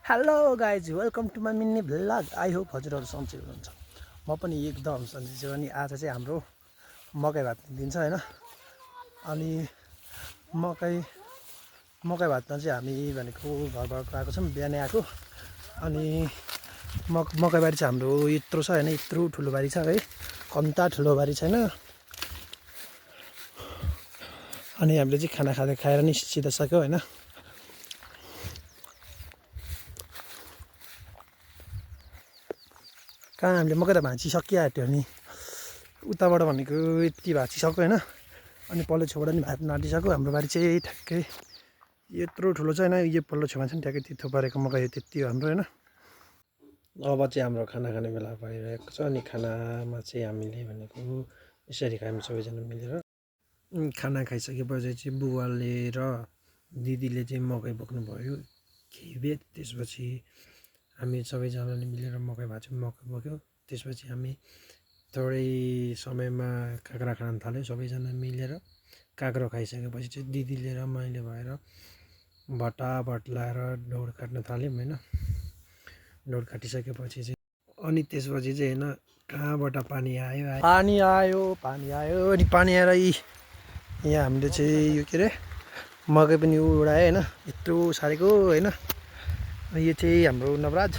Hello guys welcome to my mini vlog. I hope हजुरहरू सन्चै हुनुहुन्छ। म पनि एकदम सन्चै छु। अनि आज चाहिँ हाम्रो मकै भात दिन्छ होइन। अनि मकै भातमा चाहिँ हामी भनेको घरबाट आएको छौँ, बिहानै आएको। अनि मकैबारी चाहिँ हाम्रो यत्रो छ होइन, यत्रो ठुलो बारी छ है, कम्ता ठुलो बारी छैन। अनि हामीले चाहिँ खाना खाएर नि सिधा सक्यो होइन। कहाँ हामीले मकै त भाँचिसकिहाल्यो नि, उताबाट भनेको यति भाँचिसक्यो होइन। अनि पल्लो छेउबाट नि भात नाटिसक्यो। हाम्रो बारी चाहिँ ठ्याक्कै यत्रो ठुलो छ होइन, यो पल्लो छेउमा चाहिँ ठ्याक्कै त्यो थुपारेको मकै त्यति हो हाम्रो होइन। अब चाहिँ हाम्रो खाना खाने बेला भइरहेको छ। अनि खानामा चाहिँ हामीले भनेको यसरी खायौँ सबैजना मिलेर। खाना खाइसकेपछि चाहिँ बुवाले र दिदीले चाहिँ मकै बोक्नुभयो केही बेर। त्यसपछि हामी सबैजनाले मिलेर मकै भाँच्यौँ, मकै बोक्यो। त्यसपछि हामी थोरै समयमा काँक्रा खान थाल्यो सबैजना मिलेर। काँक्रो खाइसकेपछि चाहिँ दिदीले र मैले भएर भटाभट लाएर ढोड काट्न थाल्यौँ होइन। ढोड काटिसकेपछि चाहिँ अनि त्यसपछि चाहिँ होइन कहाँबाट पानी आयो अनि पानी आएर यहाँ हामीले चाहिँ यो के अरे मकै पनि उडायो होइन, यत्रो सारेको होइन। यो चाहिँ हाम्रो नवराज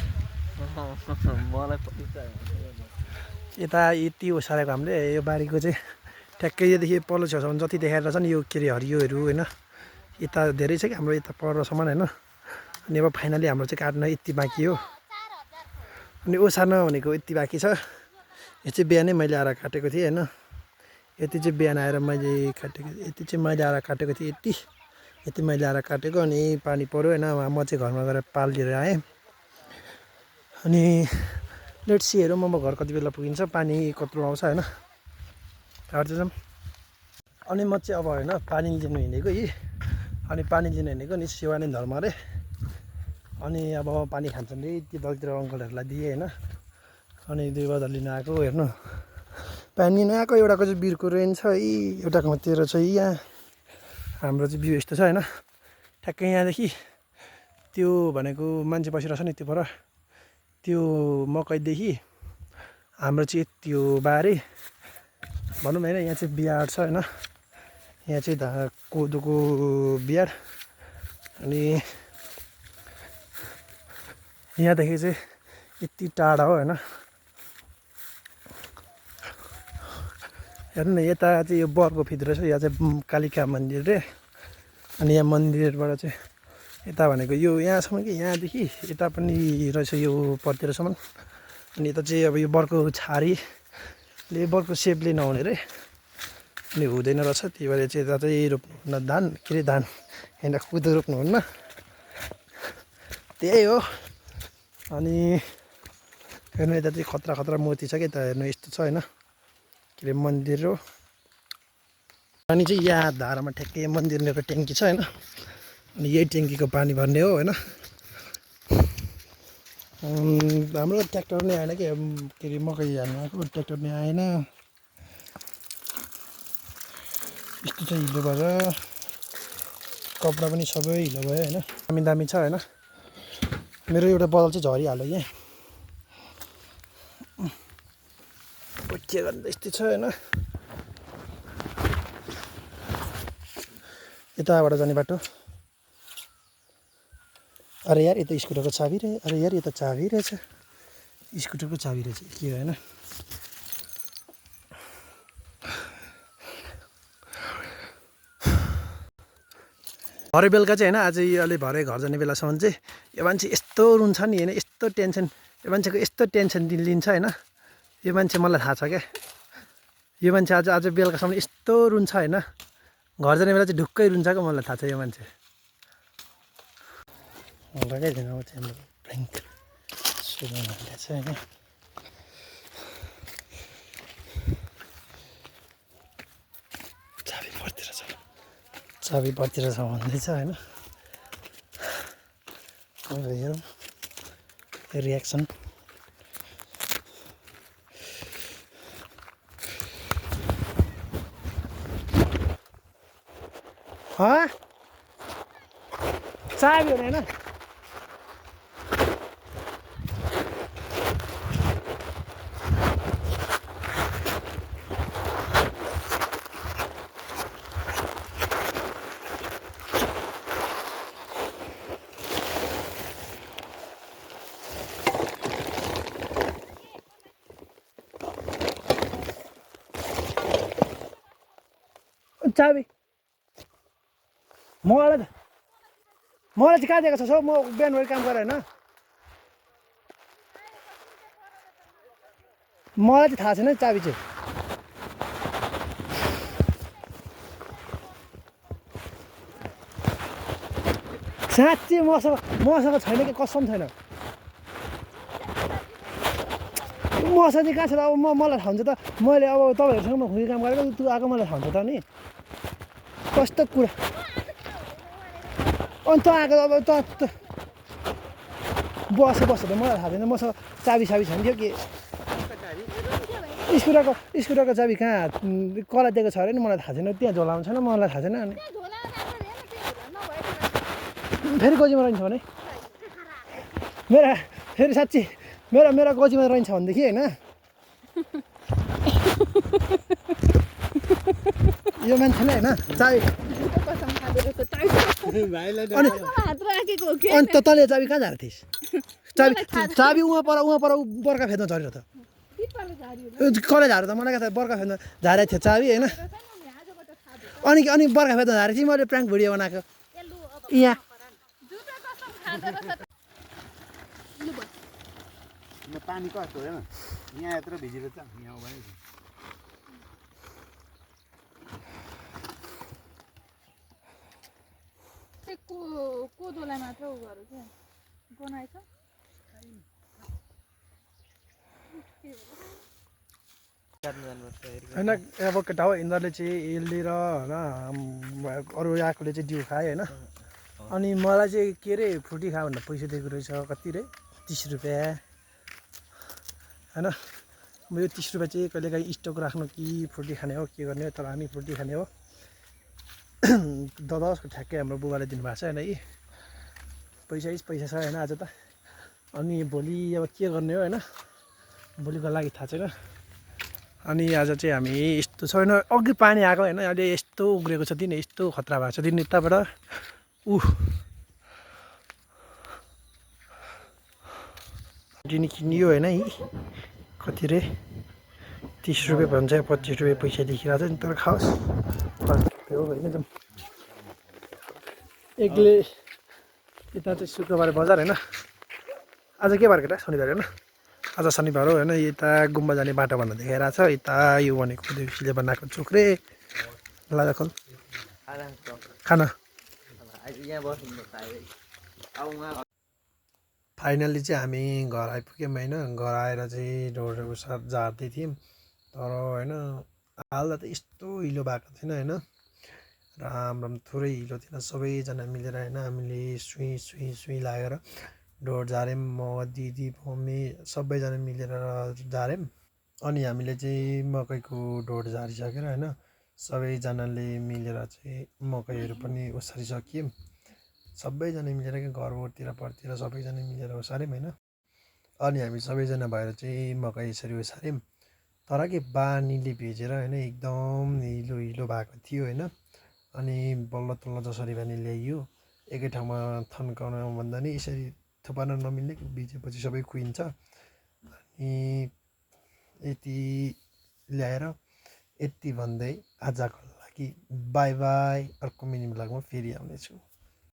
यता यति ओसारेको हामीले। यो बारीको चाहिँ ठ्याक्कै योदेखि पल्लो छेउसम्म जति देखाएर छ नि यो के अरे हरियोहरू होइन, यता धेरै छ कि हाम्रो यता परसम्म होइन। अनि अब फाइनली हाम्रो चाहिँ काट्न यति बाँकी हो। अनि ओसार्न भनेको यति बाँकी छ। यो चाहिँ बिहानै मैले आएर काटेको थिएँ होइन। यति चाहिँ बिहान आएर मैले काटेको, यति चाहिँ मैले आएर काटेको थिएँ, यति मैले आएर काटेको। अनि पानी पऱ्यो होइन, म चाहिँ घरमा गएर पाल लिएर आएँ। अनि लेट्स सी हेरौँ म घर कति बेला पुगिन्छ, पानी कत्रो आउँछ होइन। हेर्दैछौँ। अनि म चाहिँ अब होइन पानी लिनु हिँडेको अनि पानी लिनु हिँडेको नि शिवानी धर्म अरे। अनि अब पानी खान्छन् रे त्यो दलतिर अङ्कलहरूलाई दिएँ होइन। अनि 2 बजा लिन आएको हेर्नु, पानी लिनु आएको। एउटाको चाहिँ बिर्को रेन छ एउटाकोमा 13 छ। यहाँ हाम्रो चाहिँ बिउ यस्तो छ होइन। ठ्याक्कै यहाँदेखि त्यो भनेको मान्छे बसिरहेको छ नि त्यो पर, त्यो मकैदेखि हाम्रो चाहिँ यति हो बारी भनौँ होइन। यहाँ चाहिँ बिहार छ होइन, यहाँ चाहिँ कोदोको बिहार। अनि यहाँदेखि चाहिँ यति टाढा हो होइन। हेर्नु न यता चाहिँ यो बरको भित्र छ, यहाँ चाहिँ कालिका मन्दिर रे। अनि यहाँ मन्दिरबाट चाहिँ यता भनेको यो यहाँसम्म कि यहाँदेखि यता पनि रहेछ यो परतिरसम्म। अनि यता चाहिँ अब यो बरको छारीले बरको सेपले नहुने रे, अनि हुँदैन रहेछ। त्यही भएर चाहिँ यता चाहिँ रोप्नुहुन्न धान, के अरे धान यहाँ कोदो रोप्नुहुन्न, त्यही हो। अनि हेर्नु यता चाहिँ खतरा मूर्ति छ कि यता हेर्नु यस्तो छ होइन, के अरे मन्दिर हो। पानी चाहिँ यहाँ धारामा ठ्याक्कै मन्दिरको ट्याङ्की छ होइन। अनि यही ट्याङ्कीको पानी भर्ने हो होइन। हाम्रो ट्र्याक्टर नै आएन कि के अरे मकै हाल्नु आएको ट्र्याक्टर नै आएन। यस्तो चाहिँ हिलो भएर कपडा पनि सबै हिलो भयो होइन। दामी छ होइन। मेरो एउटा बदल चाहिँ झरिहाल्यो यहाँ, के गर्दा यस्तै छ होइन। यताबाट जाने बाटो। अरे यार यो त स्कुटरको चाबी रहेछ। अरे यार यो त चाबी रहेछ, स्कुटरको चाबी रहेछ के होइन। भरे बेलुका चाहिँ होइन, आज अहिले भरे घर जाने बेलासम्म चाहिँ यो मान्छे यस्तो रुन्छ नि होइन, यस्तो टेन्सन, यो मान्छेको यस्तो टेन्सन लिन्छ होइन। यो मान्छे मलाई थाहा छ क्या, यो मान्छे आज बेलुकासम्म यस्तो रुन्छ होइन। घर जाने बेला चाहिँ ढुक्कै रुन्छ क्या, मलाई थाहा छ यो मान्छे। लगाइदिनु अब चाहिँ हाम्रो ब्याङ्क सुधार्नु छ होइन। चाबी परतिर छ भन्दैछ होइन। अब हेरौँ रियाक्सन। चाबी हो होइन। चाबी मलाई चाहिँ कहाँ दिएको छ सो म बिहानभरि काम गरेँ होइन मलाई चाहिँ थाहा छैन चाबी चाहिँ साँच्चै मसँग छैन कि कसम छैन मसँग चाहिँ कहाँ छ त अब मलाई थाहा हुन्छ त मैले अब तपाईँहरूसँग म खुसी काम गरेको त्यो आएको मलाई थाहा हुन्छ त नि कस्तो कुरा अनि त आएको अब त बस त मलाई थाहा छैन मसँग चाबी छैन थियो कि स्कुटरको चाबी कहाँ कसलाई दिएको छ अरे नि मलाई थाहा छैन त्यहाँ झोलामा छैन मलाई थाहा छैन अनि फेरि गोजीमा रहन्छ भने मेरा फेरि साँच्ची मेरा गोजीमा रहन्छ भनेदेखि होइन यो मान्छेले होइन चाबी अनि त तैँले चाबी कहाँ झारेको थिइस् चाबी उहाँ पर बर्खा फेद्न झऱ्यो त कसले झार्यो त मलाई कहाँ बर्खा फेद्न झारेको थियो चाबी होइन अनि बर्खा फेद्न झारेको थिएँ मैले प्र्याङ्क भिडियो बनाएको यहाँ पानी कस्तो हेर यहाँ यत्रो भिजेको छ यहाँ भयो कोदोलाई मात्र उ गरौँ क्या बनाएछ होइन अब केटा हो यिनीहरूले चाहिँ यसले र होइन अरू आएकोले चाहिँ डिउ खायो होइन अनि मलाई चाहिँ के अरे फ्रुटी खा भनेर पैसा दिएको रहेछ कति रे 30 रुपियाँ होइन म यो 30 रुपियाँ चाहिँ कहिलेकाहीँ स्टक राख्नु कि फ्रुटी खाने हो के गर्ने हो तर हामी फ्रुटी खाने हो 10 ठ्याक्कै हाम्रो बुबाले दिनुभएको छ होइन यी पैसा छ होइन आज त अनि भोलि अब के गर्ने हो होइन भोलिको लागि थाहा छैन अनि आज चाहिँ हामी यस्तो छ होइन अघि पानी आएको होइन अहिले यस्तो उग्रेको छ दिन यस्तो खतरा भएको छ दिन यताबाट किनियो होइन यी कति रे 30 रुपियाँ भन्छ 25 रुपियाँ पैसा देखिरहेको छ नि तर खाओस् हो होइन जाउँ एक्लै यता चाहिँ शुक्रबार बजार होइन आज के बार केटा शनिबार होइन आज शनिबार हो होइन यता गुम्बा जाने बाटो भनेर देखाइरहेको छ यता यो भनेको देउसीले बनाएको चोक्रे लाजाखोल खाना फाइनल्ली चाहिँ हामी घर आइपुग्यौँ होइन घर आएर चाहिँ ढोडको साथ झार्दै थियौँ तर होइन हाल्दा त यस्तो हिलो भएको थिएन होइन राम थोरै हिलो थिएन सबैजना मिलेर होइन हामीले सुई लागेर ढोड झार्यौँ म दिदी मम्मी सबैजना मिलेर झार्यौँ अनि हामीले चाहिँ मकैको ढोड झारिसकेर होइन सबैजनाले मिलेर चाहिँ मकैहरू पनि ओसारिसक्यौँ सबैजना मिलेर घरतिर परतिर सबैजना मिलेर ओसार्यौँ होइन अनि हामी सबैजना भएर चाहिँ मकै यसरी ओसार्यौँ तर के पानीले भिजेर होइन एकदम हिलो भएको थियो होइन अनि बल्ल तल्ल जसरी पनि ल्याइयो एकै ठाउँमा थन्काउन भन्दा नि यसरी थुपार्न नमिल्ने भिजेपछि सबै कुहिन्छ अनि यति ल्याएर यति भन्दै आजको लागि बाई बाई अर्को मिनी ब्लगमा फेरि आउनेछु